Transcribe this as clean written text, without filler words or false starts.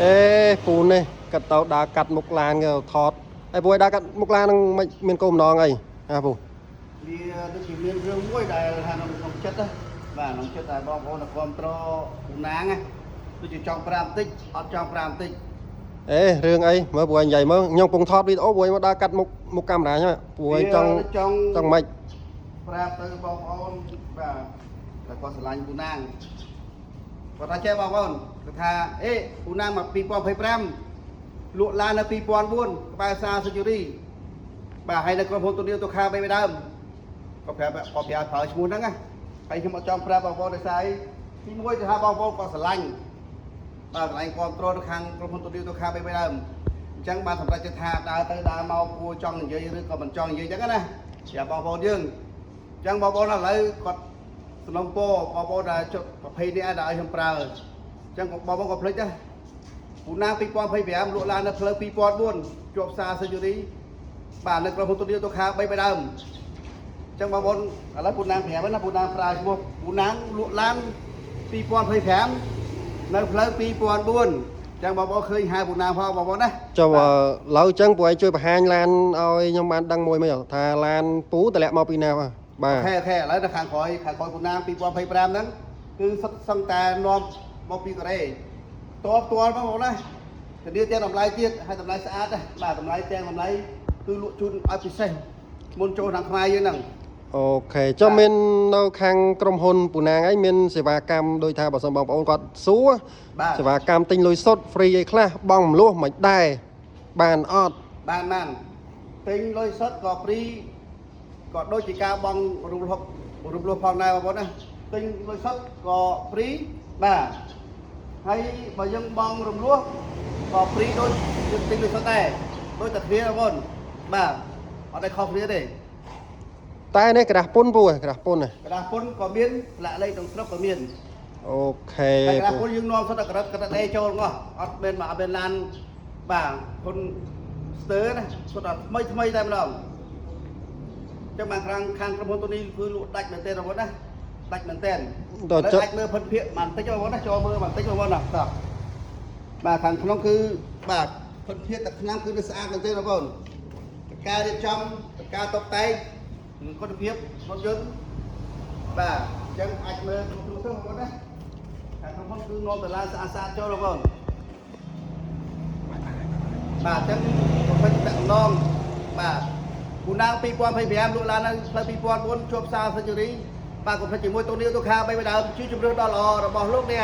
អេពូនេះកាត់ទៅដើរកាត់មុខឡានគេថតហើយពូឲ្យដើរកាត់មុខឡានហ្នឹងមិនមានគោលបំណងអីហ៎ពូ វាដូចជាមានរឿងមួយដែលថាក្នុងចិត្តណាបាទក្នុងចិត្តដែលបងប្អូនគ្រប់ត្រពូណាងណាដូចជាចង់ប្រាប់បន្តិចអត់ចង់ប្រាប់បន្តិច អេរឿងអីមើលពូឲ្យនិយាយមើលខ្ញុំកំពុងថតវីដេអូពូឲ្យមកដើរកាត់មុខមុខកាមេរ៉ាហ្នឹងពូឲ្យចង់ ចង់ ចង់ម៉េច ប្រាប់ទៅបងប្អូនបាទតែគាត់ស្រឡាញ់ពូណាងគាត់ថាចេះបងប្អូនគាត់ថាអេពូណាងមក2025លក់ឡាននៅ2004ក្បែរសាសុជរីបាទហើយនៅក្រុមហ៊ុនទូនីទូខាបីដើមក៏ប្រាប់ក៏ប្រាប់ប្រើឈ្មោះហ្នឹងណាហើយខ្ញុំអត់ចង់ប្រាប់បងប្អូនដោយសារអីទីមួយគឺថាបងប្អូនក៏ស្រឡាញ់ បាទកន្លែងគ្រប់គ្រងនៅខាងក្រុមហ៊ុនទូនីទូខាបីដើមអញ្ចឹងបានសម្រេចចិត្តថាដើរទៅដើរមកគួរចង់និយាយឬក៏មិនចង់និយាយអញ្ចឹងណាប្រាប់បងប្អូនយើងអញ្ចឹងបងប្អូនឥឡូវគាត់សំណពរបងប្អូនដែលជិត20នាក់ដែលឲ្យខ្ញុំប្រើអញ្ចឹងបងប្អូនក៏ភ្លេចដែរពូណា2025លក់ឡាននៅផ្លូវ2004ជាប់ផ្សារសេចរីបាទនៅក្រុមហ៊ុនទូនីទូខាបីដើមអញ្ចឹងបងប្អូនឥឡូវពូណាងប្រាប់ណាពូណាងប្រើឈ្មោះពូណាងលក់ឡាន2025នៅផ្លូវ2004ចឹងបងប្អូនឃើញហៅពូណាផងបងប្អូនណា ចុះឥឡូវអញ្ចឹងពូឲ្យជួយបង្ហាញឡានឲ្យខ្ញុំបានដឹងមួយមិនថាឡានពូតម្លាក់មកពីណាបាទ OK OK ឥឡូវនៅខាងក្រោយខាងក្រោយពូណា2025ហ្នឹងគឺសុទ្ធសឹងតែនាំមកពីកូរ៉េតបផ្ទាល់បងប្អូនណាធានាទាំងតម្លៃទៀតហើយតម្លៃស្អាតណាបាទតម្លៃទាំងតម្លៃគឺលក់ជូនឲ្យពិសេសមុនចូលខាងខ្មែរយើងហ្នឹង OK ចុះមាននៅខាងក្រុមហ៊ុនពូណាងអីមានសេវាកម្មដូចថាបើសិនបងប្អូនគាត់សួរ បាទ សេវាកម្មទិញលុយសុទ្ធ free អីខ្លះបងមលួសមិនដែរបានអត់ បានបានទិញលុយសុទ្ធក៏ free ក៏ដូចជាការបង់រូបលុបរូបលុបផងដែរបងប្អូនណាទិញលុយសុទ្ធក៏ free បាទហើយបើយើងបង់រំលោះក៏ free ដូចយើងទិញលុយសុទ្ធដែរដូចតែគ្នាបងប្អូនបាទអត់ได้ខុសគ្នាទេ តែនេះក្រដាសពុនពូក្រដាសពុនណា ក្រដាសពុនក៏មានផ្លាកលេខក្នុងស្រុកក៏មាន OK តែក្រដាស ពូ ពុនយើងនាំសុទ្ធតែក្រឹតក្រឹតអេចូលងោះអត់មានមកអត់មានឡានបាទពុនស្ទើណាសុទ្ធតែថ្មីថ្មីតែម្ដងចឹងបានខាងខាងក្រុមហ៊ុនទូនេះគឺលក់ដាច់មែនទេបងប្អូនណាដាច់មែនទេ ដល់ចុះ អាចមើលភិនភាកបន្តិចបងប្អូនណាចូលមើលបន្តិចបងប្អូនណាតោះបាទខាងក្នុងគឺបាទភិនភាកតែឆ្នាំគឺនៅស្អាតមែនទេបងប្អូនការរៀបចំការតុបតែងនិងគុណភាពរថយន្តបាទអញ្ចឹងអាចមើលក្នុងទៅបងប្អូនណាខាងក្រុមហ៊ុនគឺនាំតឡាស្អាតស្អាតចូលបងប្អូនបាទអញ្ចឹងបំពេញតំណងបាទគូណាង2025លក់ឡាននៅផ្លូវ2004ជាប់ផ្សារសេចរីបាទកុំភ្លេចជាមួយតូនីទូខាបីដើមជាជំរឿនដ៏ល្អរបស់លោកនេះ